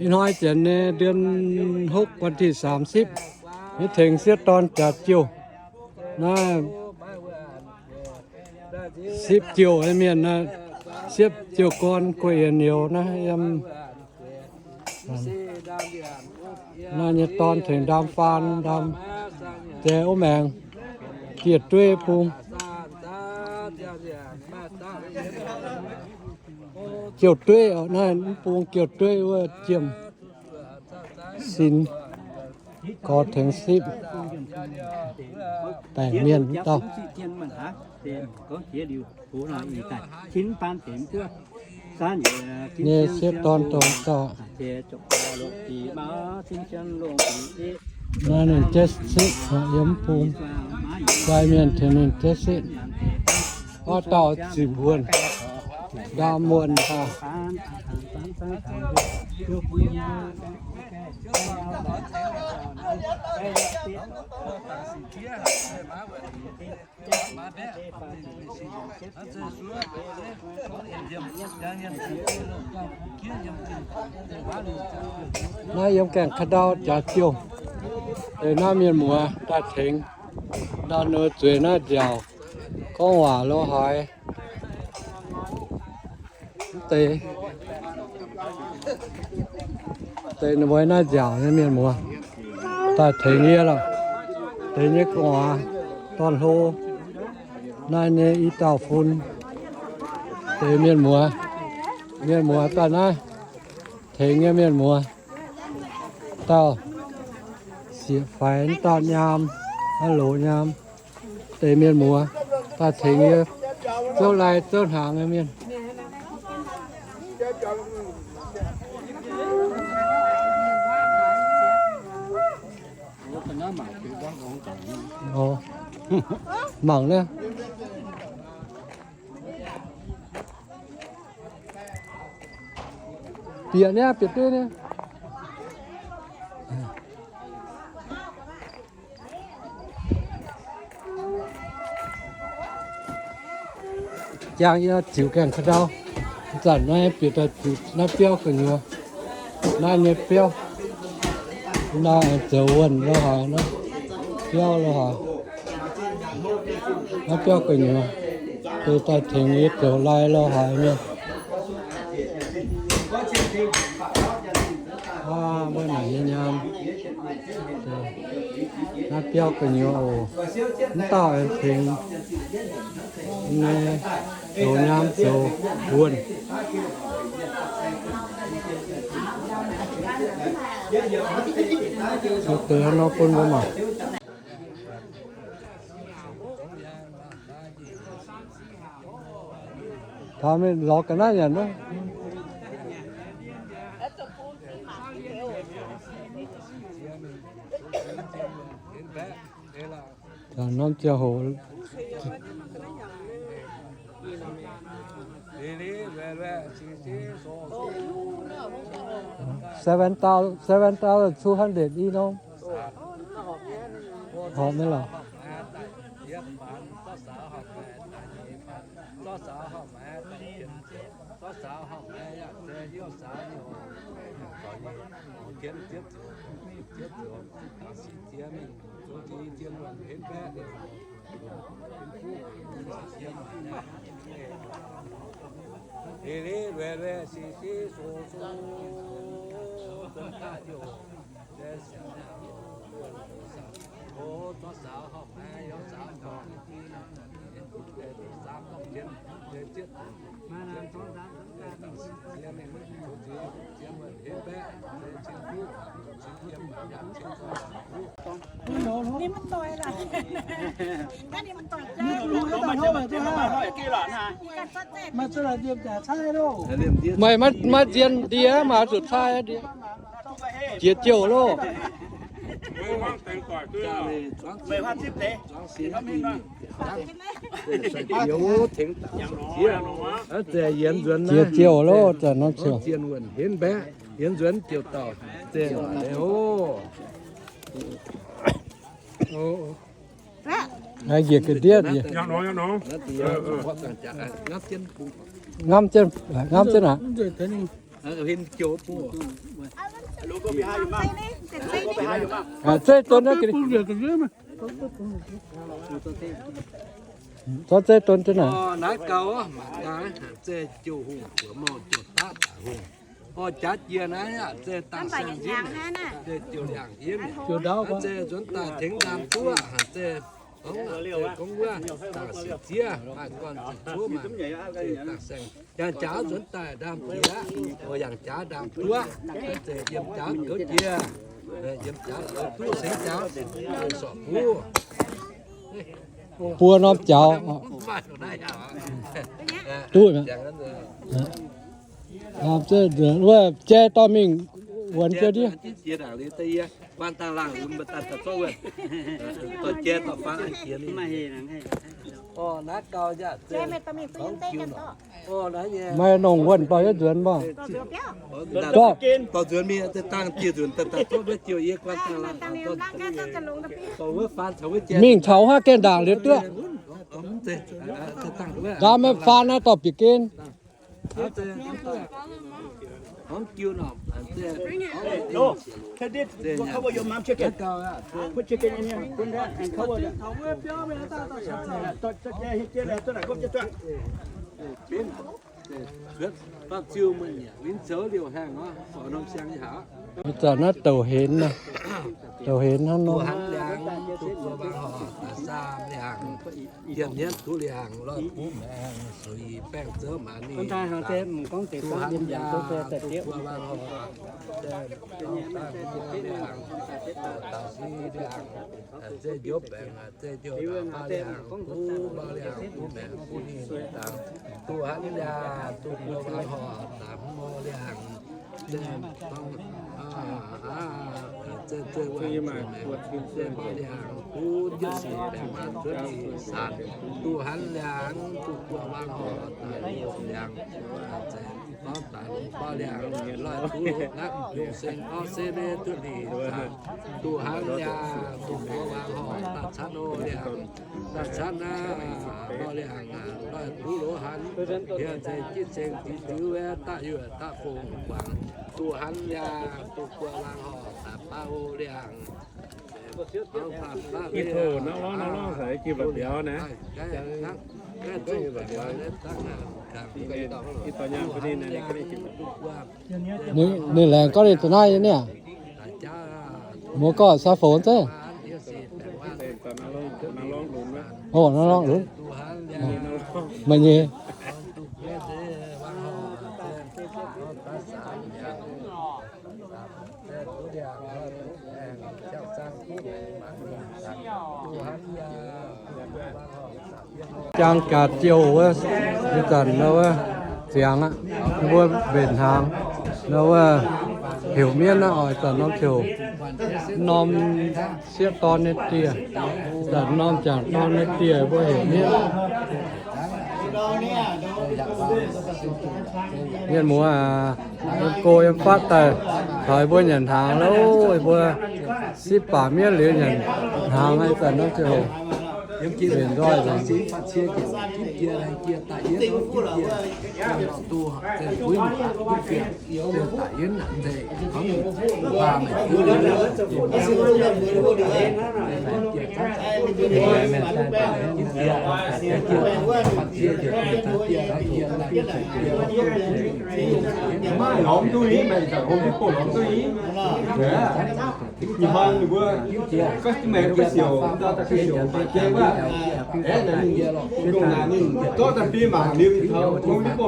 Ih hnoi zienx nyei เดือนหก วันที่สามสิบ nyei tengx sieqv dorn jaax jouh. Naaiv sipv jouh nyei mienh naaiv, sipv jouh gorn guei yienx nyouz naaiv yiem. Naaiv nyei dorn tengx ndaam faan ndaam, deix wuov maengx, dieh dueiv bung. Jouh dueiv, naaiv mv bung jouh dueiv wuov jiem sin, gorx tengx sipv, baengc mienh dauh. Nyei sieqv dorn dongh dauh. Naaiv ninh jeiv sipv, yiem bung guai mienh tengx ninh jeiv sipv. Orv dauh ziepc wuonh, ndaam wuonh aqv. Naaiv yiem gaengh ka'ndau jaax jouh. Deix naaiv mienh muoz daaih tengx ndau nor zueiz naaiv nziaauc gorngv waac lo haaix. Deix, deix ninh mbuo naaiv nziaauc nyei mienh muoz daaih tengx yie lorqc. Deix nyei gu'nguaaz dorn-hlo, naaiv nyei i dauh fun. Deix mienh muoz, mienh muoz daaih naaiv tengx nyei mienh muoz, dauh sieqv faix, dauh nyaam, loz nyaam. Deix mienh muoz daaih tengx yie zouv lai zouv hnaangx nyei mienh. Mangc naaiv. Bieqc niaa, bieqc duqv niaa. Jangx yie ziux gaengh ka'ndau. Zanc naaiv bieqc daaih ziux naaiv biauv gu'nyuoz. Naaiv nyei biauv, naaiv zoux wuonh lo haaix, naaiv biauv lo haaix. Naaiv biauv gu'nyuoz, deix daaih tengx yie zoux lai lo haaix nyei. Mbuo naaic nyei nyaam. Naaiv biauv gu'nyuoz oc. Mv dauh aengx tengx nyei zoux nyaam zoux wuonh. Zoux deix nor bun mbuo mangc. Taux mingh lorz ga'naaiv nyanc wuov. Norm ziangh hoc seven thousand, seven thousand two hundred each norm. Horpc nyei lorqc. Meih maiv zien ndie, maiv zuqc cai ndie. Jiex jouh loh. Jiex jouh loh, zanc norm ziangh hoc. Yienz nzuonx jiouc dauh zeqc oc. Njiec ga'ndiev, ngamv jienv, ngamv jienv aqv. Aa, zeiv donv naaiv, zorqv zeiv donv jienv naaic. Naaiv gauh mangc gaax, zeiv jiu hungh, buoz mouh jiu daav daic hungh. Orv, jaav jiex naaiv aqv, zeiv dangh saeng-yienh, zeiv jiu liangh yienh, zeiv nzuonx daaih tengx ndaam duqv, zeiv gorngv, zeiv gorngv wuov, dangh sic ziev, maaih gorn ziqc cuotv, maaih zeiv dangh saeng. Yangh jaax nzuonx daaih ndaam jiex, yangh jaax ndaam duqv, zeiv yiem jaax goux jiex, yiem jaax goux duqv sengx jaax, sorc buv. Buo norm jaux. Duqv, wuov jai dorh mingh wuonx jienv ndiev. Maaih nongc wuonh dorh yietv nzuonx mbuo. Mingh caux haav gaengh ndaangc liuz duqv. Ndaam maiv faan naaiv dorh bieqc gen. Ih zanc naaiv douc henx, douc henx hnangv nor. Duqv liangh, duqv buo wang horc, daaih saam liangh, yiem hnyouv duqv liangh, lorh buv maengx, suix baengh zouv maaz ninh, duqv hanv liangh, duqv buo wang horc, daaih si liangh, zeiv njoux baengc, zeiv njoux daaih faaux liangh, duqv faaux liangh, duqv maengx duqv ninh dangx, duqv hanv liangh, duqv buo wang horc, daaih mbuo liangh, zeiv, zeiv, zeiv, zeiv, zeiv, zeiv, duqv jienv sic baengc maaz cuotv ninh saanc, duqv hanv liangh, duqv buo wang horc, daaih liangh, gorngv daaih longc faaux liangh, lorh duqv natv longc seng orv se mei cuotv ninh saanc, duqv hanv liangh, duqv buo wang horc, daaih caatv nor liangh, daaih caatv naaiv nor liangh, lorh duqv loz hanv, hieh zeiz jiv ceng diqc ziux wuov daaih yuoqc daaih fongc guangc, duqv hanv liangh, duqv buo wang horc, daaih baav o liangh. Ninh, ninh laengz gorngv ninh da'naaiv nyei niaa. Muoz gorngv sai fongx zeiv. Ov, naaiv lorngh lunx. Meih nyei. Jang gaax jouh wuov, ih zanc nor wuov ziangx aqv, mbuo mbenc hnaangx nor wuov heuc mienv aqv oc. Ih zanc norm ziouc norm sieqv dorn nyei dieh, ih zanc norm jangc dorn nyei dieh mbuo heuc mienv. Mienh muoz aac, yiem go yiem fatv daaih caux mbuo nyanc hnaangx loh, mbuo sipv baac mienv liuz nyanc hnaangx ih zanc nor ziouc mbenc nzoih nzengc. Maaih lorz duqv nyei, maaih ih zanc hom mv bouh lorz duqv nyei. Ih hnoi ninh mbuo ga'siouc, dauh ga'siouc jai wuov, aeqv, ninh dongh naaic ninh zorqv daaih biei mangc liuz, hom mv bouh